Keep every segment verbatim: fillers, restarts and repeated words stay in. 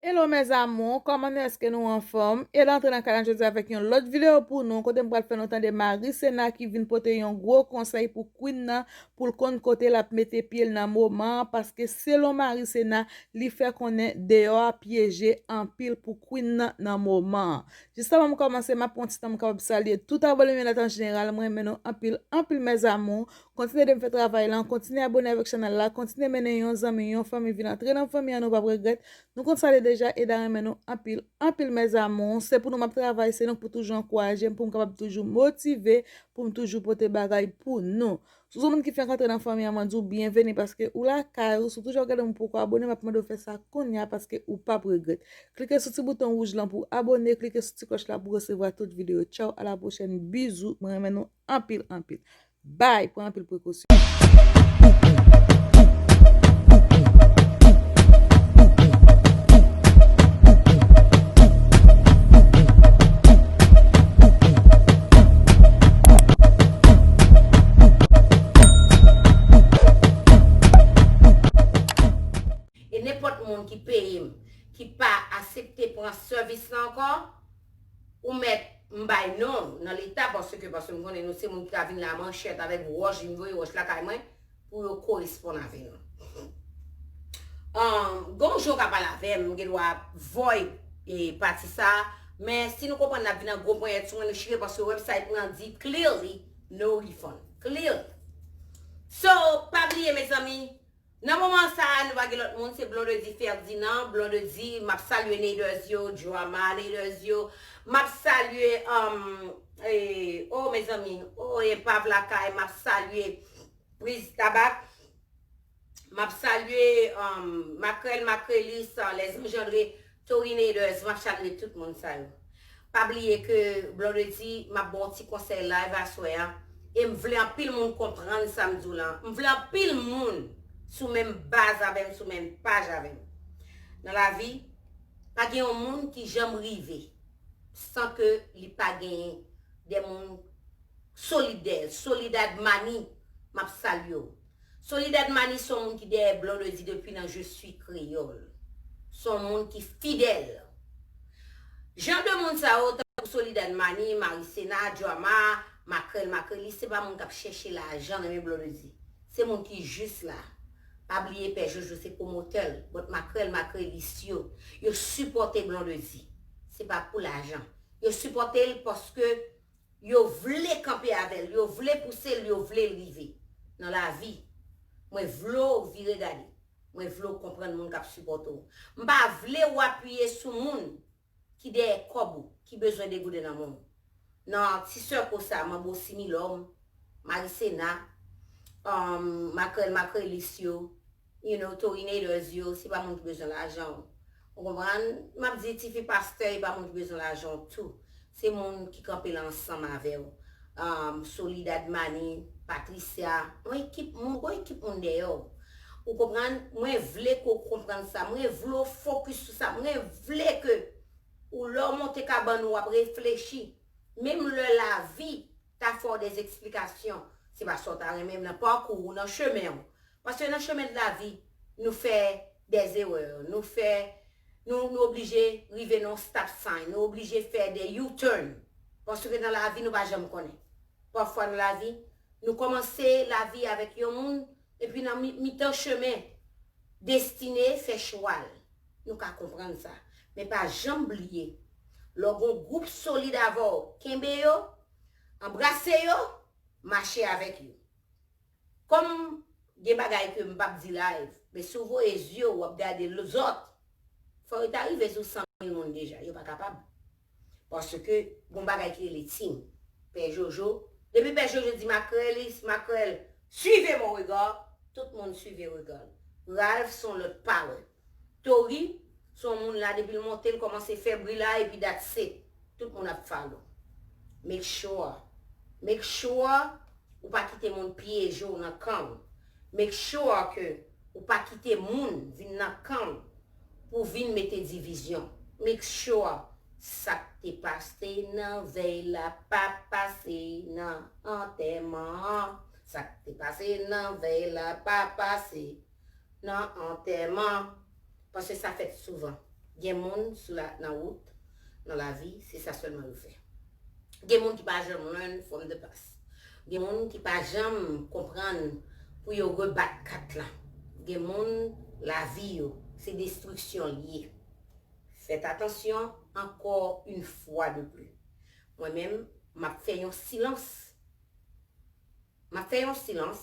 Hello mes amours, kòman nou, èske nou anfòm? E la antre nan kanal jodi avèk yon lòt videyo pou nou, kote m pral fè nou tande Marisena ki vin pote yon gwo konsèy pou Queen nan, pou l konn kote l ap mete pye l nan moman an, paske selon Marisena, li fè konnen deyò a pyeje anpil pou Queen nan nan moman an. Jis avan m kòmanse, m ap pran ti tan m kapab salye tout abòne m yo nèt an jeneral, mwen renmen nou anpil, anpil mes amours. Kontinye ede m fè travay lan, kontinye abòne avèk chanèl la, kontinye mennen yon zanmi, yon fanmi vin antre nan fanmi an, nou p ap regrèt. Nou konn sa l ye deja, Eda renmen nou anpil, anpil mes amours. Se pou nou m ap travay, se nou k pou toujou ankouraje m, pou m kapab toujou motive, pou m toujou pote bagay pou nou. Si w se yon moun ki fenk antre nan fanmi an, mwen di w byenveni paske ou lakay ou. Si w toujou ap gade m poko abòne, m ap mande w fè sa kounye a paske ou p ap regrèt. Klike sou ti bouton wouj lan pou abòne, klike sou ti klòch la pou resevwa tout videyo. Tchaw, a la pwochèn, bizou, mwen renmen nou anpil, anpil. Bay, pran anpil prekosyon. E nenpòt moun ki peye m, ki pa aksepte pran sèvis la ankò, ou mèt m bay non nan leta, paske, paske m konnen nou se moun ki ka vin la manchèt avèk wòch, vin voye wòch lakay mwen pou yo koresponn avè nou. Um, gon jan w ka pale avè m, m gen dwa void e pati sa, men si nou konprann n ap vin an gwo ponyèt sou mwen, nou chire paske website mwen an di clearly no refund. Clearly. So, pa bliye mezanmi, nan moman sa a, nou pa gen lòt moun, se Blondedy Ferdinand, Blondedy, m ap salye Naders yo, Drama Naders yo, m ap salye, um, eh, oh, mezanmi, oh, Epav Lakay, m ap salye Priz Tabak, m ap salye, um, Makrèl Makrelis, uh, Les Engendrés, Tori Naders, m ap salye tout moun sa yo. Pa bliye ke Blondedy, m ap ba w ti konsèy live aswè a. E m vle anpil moun konprann sa m di w lan. M vle anpil moun sou menm baz avè m, sou menm paj avè m. Nan lavi, pa gen yon moun ki janm rive san ke li pa genyen de moun solid dèyè l. Soledad Mani, m ap salye w. Soledad Mani se yon moun ki dèyè Blondedy depi nan Je suis Créole. Se yon moun ki fidèl. Jan de moun sa yo, tankou Soledad Mani, Marisena, Drama, Makrèl Makrelis, se pa moun k ap chèche lajan nan men Blondedy. Se moun ki jis la. Pa bliye Pè Jojo se pwomotè l, but Makrèl Makrelis yo, yo sipòte Blondedy. Se pa pou lajan. Yo sipòte l paske yo vle kanpe avè l, yo vle pouse l, yo vle l rive nan lavi. Mwen vle w vire gade. Mwen vle w konprann moun k ap sipòte w. M pa vle w apiye sou moun ki dèyè kòb ou, ki bezwen de gouden nan men w. Nan ti sèk ou sa, Manbo Similòm, Marisena, um, Makrèl Makrelis yo, you know, Tori Naders yo, se pa moun ki bezwen lajan w. Ou konprann? M ap di tifi pastè, e pa moun ki bezwen lajan w tou. Se moun ki kanpe la ansanm avè w. Um, Soledad Mani, Patricia, yon ekip moun, yon ekip moun dèyè w. Ou konprann? Mwen vle ke w konprann sa. Mwen vle w fokis sou sa. Mwen vle ke ou lè w monte kabann ou, w ap reflechi. Menm lè lavi ta fè w de eksplikasyon, se pa sa w ta renmen, nan pakou w, nan chemen w. Paske nan chemen de lavi, nou fè de erè, nou fè, nou, nou oblije rive nan yon stop sign, nou oblije fè de U-turn. Paske nan lavi, nou pa janm konnen. Pafwa nan lavi, nou kòmanse lavi avèk yon moun, epi nan mi-, mitan chemen, destine fè chwa l. Nou ka konprann sa. Men pa janm bliye, lè w gen yon gwoup solid avè w, kenbe yo, anbrase yo, mache avèk yo. Kòm gen bagay ke m p ap di live, men si w voye zye w, w ap gade l-, zòt, fò yo ta rive sou san mil moun deja, yo pa kapab. Paske gon bagay ki rele team. Pè Jojo, depi Pè Jojo di Makrèlis, Makrèl, suivez mon regard, tout moun swive rega l. Ralph se yon lòt pawòl. Tori, se yon moun la, depi l monte, l kòmanse fè bri la, epi that's it. Tout moun ap follow. Make sure. Make sure ou pa kite moun pyeje w nan kan w. Make sure ke ou pa kite moun vin nan kan w pou vin mete divizyon. Make sure sa k te pase nan vèy la pa pase nan antèman an. Sa k te pase nan vèy la pa pase nan antèman. Paske sa fèt souvan. Gen moun sou la, nan wout, nan lavi, se sa sèlman yo fè. Gen moun ki pa janm learn from the past. Gen moun ki pa janm konprann pou yo rebat kat la. Gen moun, lavi yo, se destriksyon l ye. Fèt atansyon, encore une fois de plus. Mwen menm, m ap fè yon silans. M ap fè yon silans.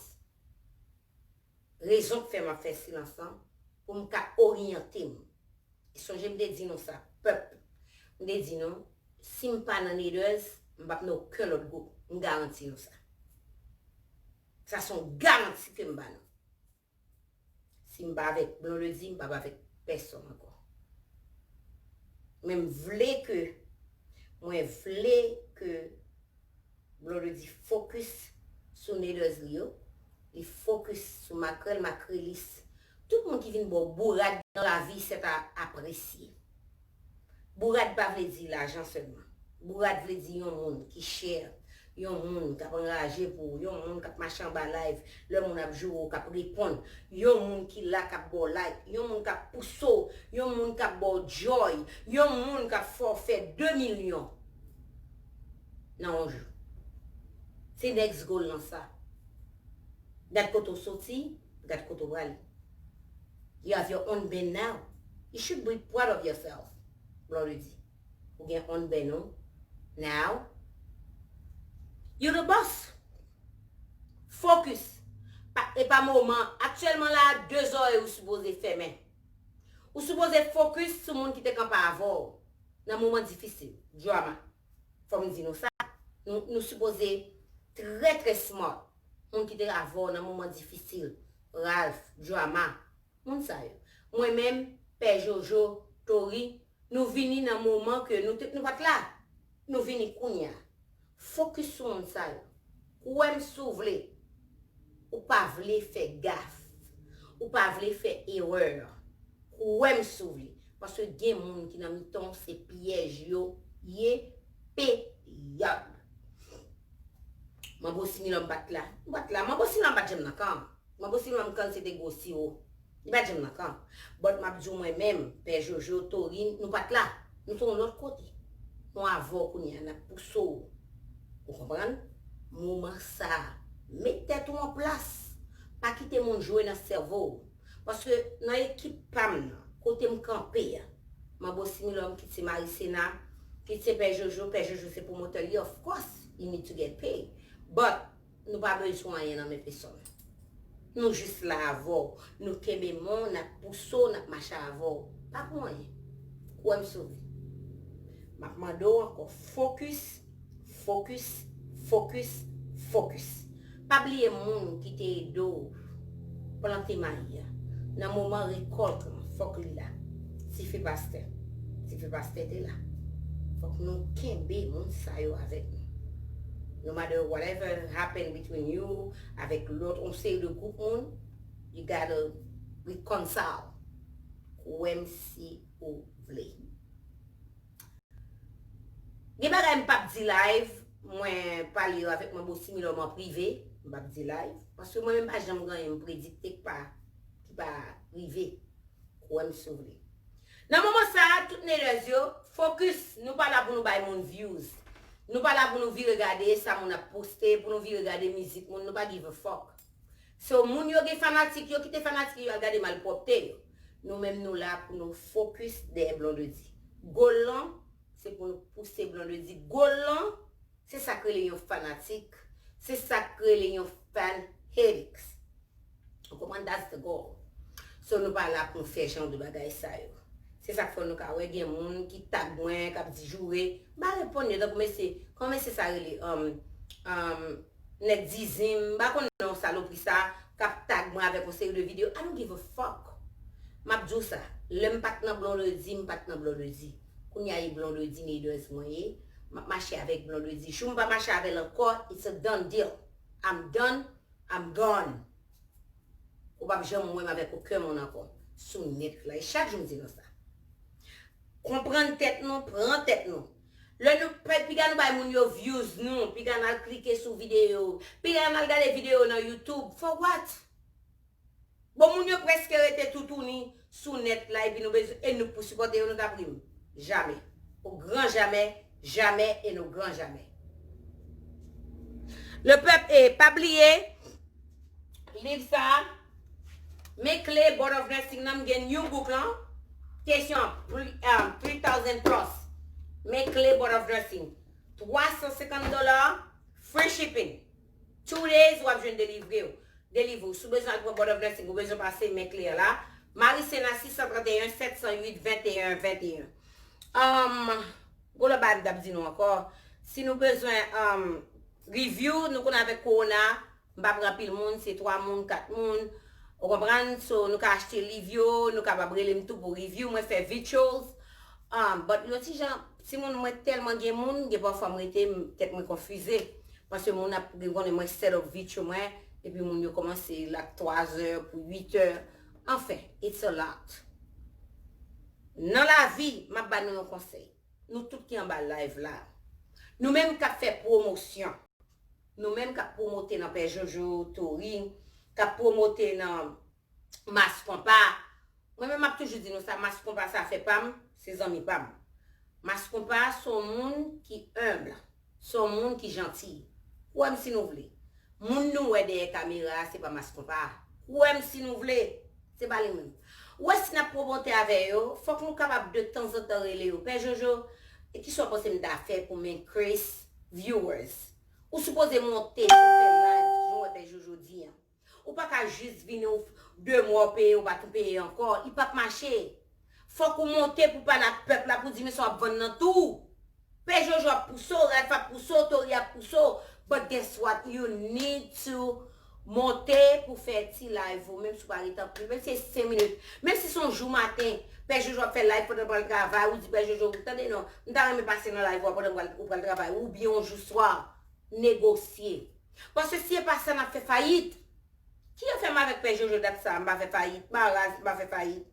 Rezon k fè m ap fè silans lan, pou m ka oryante m. E sonje m te di nou sa, pèp. M te di nou, si m pa nan Naders, m p ap nan okenn lòt gwoup. M garanti nou sa. Sa se yon garanti ke m ba nou. Si m pa avèk Blondedy, m p ap avèk pèsonn ankò. Men m vle ke, mwen vle ke Blondedy focus sou Naders li yo, li focus sou makrèl, makrelis. Tout moun ki vin ba w bourad nan lavi, c'est à apprécier. Bourad pa vle di lajan sèlman. Bourad vle di yon moun ki chè, yon moun k ap anraje pou ou, yon moun k ap mache anba live, lè moun ap joure w, k ap reponn, yon moun ki la k ap ba w like, yon moun k ap pouse w, yon moun k ap ba w joy, yon moun k ap fè w fè de milyon nan yon jou. Se next goal lan sa. Gad kote w soti, gad kote w prale. You have your own band now. You should be proud of yourself. Blondedy. Ou gen own band ou. Now, you the boss. Focus. Pa, e pa moman. Aktyèlman la, de zòrèy ou sipoze fèmen. Ou sipoze focus sou moun ki te kanpe avè w nan moman difisil. Drama. Fò m di nou sa. Nou, nou sipoze trè, trè smart. Moun ki te avè w nan moman difisil. Ralph, Drama. Moun sa yo. Mwen menm, Pè Jojo, Tori, nou vini nan moman ke nou te, nou pa t la. Nou vini kounye a. Focus sou moun sa yo. Kwè m si w vle. Ou pa vle fè gaf. Ou pa vle fè erè. Kwè m si w vle. Paske gen moun ki nan mitan w, se pyèj yo ye, peryòd. Manbo Similòm pa t la. M pa t la. Manbo Similòm pa t janm nan kan. Manbo Similòm kan se te gwo siwo. Li pa t janm nan kan. But m ap di w mwen menm, Pè Jojo, Tori, nou pa t la. Nou te yon lòt kote. Nou avè w kounye a, n ap pouse w. Ou konprann? Moman sa a, met tèt ou an plas. Pa kite moun jwe nan sèvo w. Paske nan ekip pa m nan, kote m kanpe a, Manbo Similòm, kit se Marisena, kit se Pè Jojo, Pè Jojo se pwomotè li, of course, he need to get paid. But, nou pa bezwen anyen nan men pèsonn. Nou jis la avè w. Nou kenbe men w, n ap pouse w, n ap mache avè w. Pa pou anyen. Kwè m si w vle. M ap mande w ankò, focus, focus, focus, focus. Pa bliye moun ki te ede w plante mayi a. Nan moman rekòt lan, fòk li la. Tifi pastè. Tifi pastè te la. Fòk nou kenbe moun sa yo avèk nou. No matter whatever happen between you, avèk lòt, yon seri de gwoup moun, you gotta reconcile. Kwè m si ou vle. Gen bagay m p ap di live, mwen pale yo avèk Manbo Similòm an prive, m p ap di live, paske mwen menm pa janm gen anyen m predikte ki pa, ki pa rive. Kwè m si w vle. Nan moman sa a, tout Naders yo, focus, nou pa la pou nou bay moun views. Nou pa la pou nou vire gade sa moun ap poste, pou nou vire gade mizik moun, nou pa give a fuck. So, moun yo gen fanatik yo, kite fanatik yo al gade malpwòpte yo. Nou menm nou la pou nou focus dèyè Blondedy. Goal lan, se pou nou pouse Blondedy. Goal lan, se sa k rele yon fanatik. Se sa k rele yon fan headaches. Ou konprann? That's the goal. So, nou pa la pou nou fè jan de bagay sa yo. Se sa k fè nou ka wè gen moun ki tag mwen, k ap di joure. M pa reponn yo, tankou mesye, kòman mesye sa rele? Um, um, nèg Dizim, m pa konn non salopri sa, k ap tag mwen avèk yon seri de videyo. I don't give a fuck. M ap di w sa, lè m pa t nan Blondedy, m pa t nan Blondedy. Kounye a e Blondedy Naders mwen ye, m ap mache avèk Blondedy. Jou m pa mache avè l ankò, it's a done deal. I'm done, I'm gone. Ou p ap janm wè m avèk okenn moun ankò sou nèt la. E chak jou m di nou sa. Konprann tèt nou, pran tèt nou. Lè nou, pe-, piga nou bay moun yo views nou, piga n al klike sou videyo, piga n al gade videyo nan YouTube. For what? Bon, moun yo prèske rete toutouni sou nèt la, epi nou bezwen, e nou pou sipòte yo, nou t ap ri m. Jamè. Au grand jamais, jamais et au grand jamais. Le pèp, e pa bliye, liv sa, men kle Board of Nursing nan, m gen New Book lan, kesyon, three thousand plus, men kle Board of Nursing, twa san senkant dola, free shipping. Two days, w ap jwenn delivre w. Delivre w. Si w bezwen al pran Board of Nursing, ou bezwen pase men kle a la. Marisena, sis san trannteyen, sèt san uit, venteyen, venteyen. Um, gwo lòt bagay m t ap di nou ankò. Si nou bezwen um, review, nou konnen avèk kowona, m pa pran anpil moun, se twa moun, kat moun. Ou konprann? So, nou ka achte liv yo, nou kapab rele m tou pou review. Mwen fè virtuals. Um, but yon ti jan, timoun, mwen tèlman gen moun, gen pafwa m rete, m- tèt mwen konfize. Paske moun ap gen konnen mwen set up virtual mwen, epi moun yo kòmanse la twa zè pou uit è. Anfen, it's a lot. Nan lavi, m ap ba nou yon konsèy. Nou tout ki anba live la. Nou menm k ap fè pwomosyon. Nou menm k ap pwomote nan Pè Jojo Tori, k ap pwomote nan Mas Konpa. Mwen menm m ap toujou di nou sa, Mas Konpa se afè pa m, se zanmi pa m. Mas Konpa se yon moun ki enb, se yon moun ki janti. Kwè m si nou vle. Moun nou wè dèyè kamera a, se pa Mas Konpa. Kwè m si nou vle, se pa li menm. Ou wè si n ap pwomote avè yo, fòk nou kapab de tanzantan rele yo. Pè Jojo, e kisa w panse m ta fè pou m increase viewers? Ou sipoze monte pou fè live, jan w wè Pè Jojo di an. Ou pa ka jis vini, ou de mwa w peye, ou pa tou peye ankò. Li p ap mache. Fòk ou monte pou pale ak pèp la, pou di men sa w ap vann nan tou. Pè Jojo ap pouse w, Ralph ap pouse w, Tori ap pouse w. But guess what? You need to monte pou fè ti live ou, menm si w pa rete anpil, menm si se senk minit, menm si se yon jou maten, Pè Jojo ap fè live pandan l pral travay, ou di Pè Jojo, tande non, m ta renmen pase nan live ou a pandan ou pral, ou pral travay, oubyen yon jou swa, negosye. Paske si e pa sa, n ap fè fayit. Ki afè m avèk Pè Jojo dat sa, m pa fè fayit, m a raz, m pa fè fayit.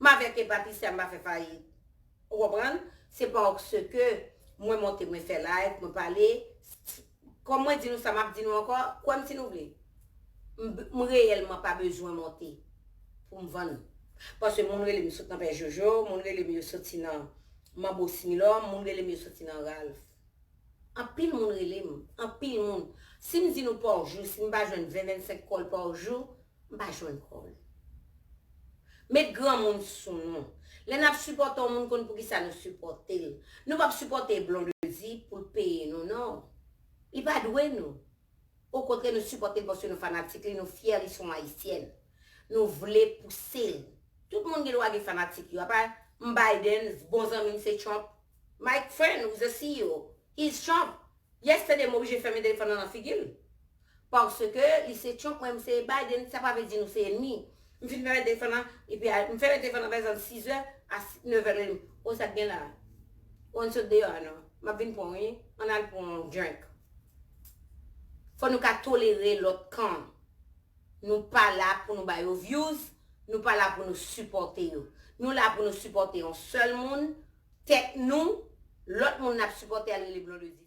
M avèk e Patricia, m pa fè fayit. Ou konprann? Se paske mwen monte, mwen fè live, mwen pale. Kòm mwen di nou sa, m ap di nou ankò, kwè m si nou vle. M, m reyèlman pa bezwen monte pou m vann. Paske moun rele m sot nan Pè Jojo, moun rele m yo soti nan Manbo Similòm, moun rele m yo soti nan Ralph. Anpil moun rele m, anpil moun. Si m di nou pa jou, si m pa jwenn ven, vennsenk call pa jou, m pa jwenn call. Met granmoun sou nou. Lè n ap sipòte yon moun, konn poukisa nou sipòte l. Nou p ap sipòte Blondedy pou l peye nou, non. Li pa dwe nou. Okontrè, nou sipòte l paske nou fanatik li, nou fyè li se yon Ayisyèn. Nou vle pouse l. Tout moun gen dwa gen fanatik yo. Apa m Biden, bon zanmi m se Trump. My friend who's a C E O, he's Trump. Yesterday, m oblije fèmen telefòn nan nan figi l. Paske li se Trump, mwen m se Biden, sa pa vle di nou se ènmi. M fin fèmen telefòn nan, epi a- m fèmen telefòn nan pa egzanp sis è, a si- nèf è l, o sa k gen la? O ann sot deyò a non. M ap vin pran w wi. Ann al pran yon drink. Fò nou ka tolere lòt kan. Nou pa la pou nou ba yo views, nou pa la pou nou sipòte yo. Nou la pou nou sipòte yon sèl moun, tèt nou, lòt moun n ap sipòte al rele Blondedy.